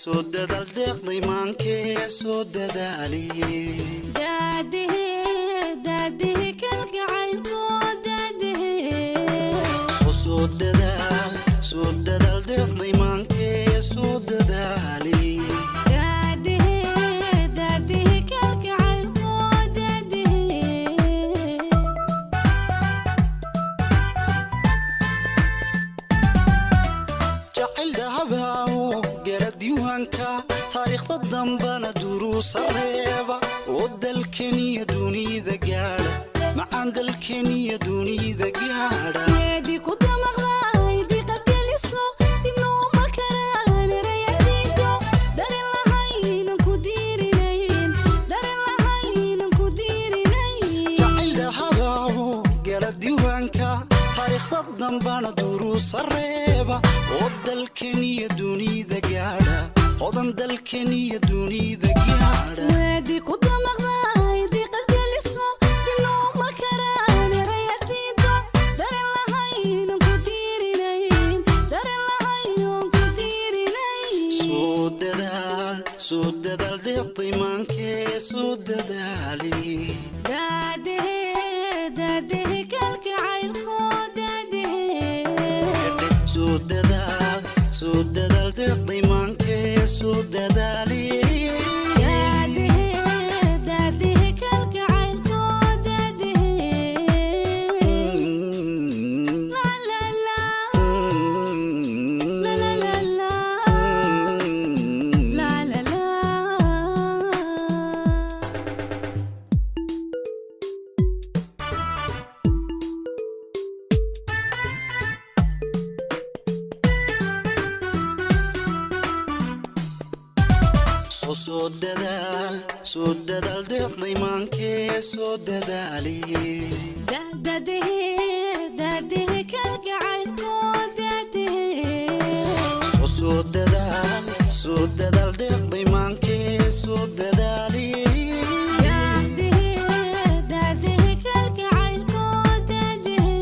Soo dadaal deeqday maankee, soo dadaali. Daadihe, daadihe kalgacaylko, daadihe. Soo dadaal, soo dadaal deeqday maankee, soo dadaali. Daadihe, daadihe kalgacaylko, daadihe. Jacayl dahabaawo gala diiwaanka, taariikhda dambana duruusa reeba oo dalkeniya dunida gaadha, macaan dalkeniya dunida gaadha. Weedi ku damaqday diiqad geliso, dibnooma karaan erayadiido, darin lahaynan ku diirinayn, darin lahaynan ku diirinayn. Jacayl dahabaawo gala diiwaanka, taariikhda dambana duruusa reeba oo dalkeniya dunida gaadha, hodan dalkeniya dunida gaadha. Weedi ku damaqday diiqad geliso, dibnooma karaan erayadiido, darin lahaynan ku diirinayn, darin lahaynan ku diirinayn. Soo dadaal, soo dadaal deeqday maankee, soo dadaali. Daadihe, daadihe kalgacaylko, daadihe. Soo dadaal, soo dadaal deeqday maankee, soo dadaali. Daadihe, daadihe kalgacaylko, daadihe. La la la, la la la la, la la la. Soo dadaal, soo dadaal deeqday maankee, soo dadaali. Daadihe, daadihe kalgacaylko, daadihe. Soo dadaal, soo dadaal deeqday maankee, soo dadaali. Daadihe, daadihe kalgacaylko, daadihe.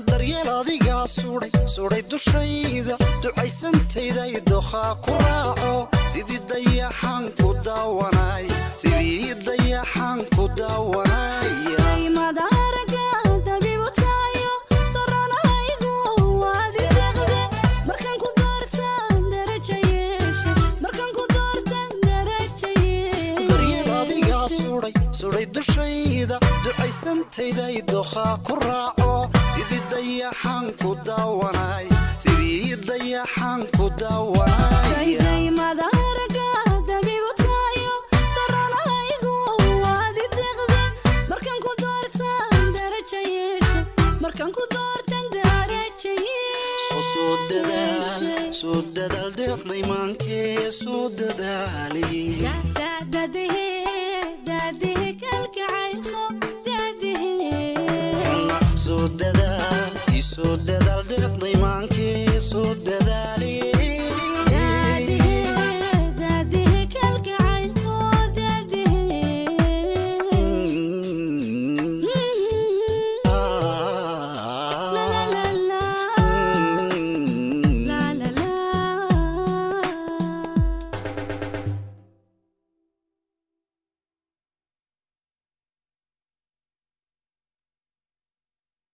Daryeel adigaa sudhay, sudhay dushayda, ducaysantayday dokhaa ku raaco, sidii dayaxaan ku daawanay, sidii dayaxaan ku daawanaya. Madaaraga dabiibu tahayo, doronahaygu waadi deeqde, markaan ku doortaan daraja yeeshe, markaan ku doortaan daraja Daryeel adigaa yeeshe. sudhay, sudhay dushayda, ducaysantayday dokhaa ku raaco, sidii dayaxaan ku daawanay, sidii dayaxaan ku daawanaya. Daydaymada.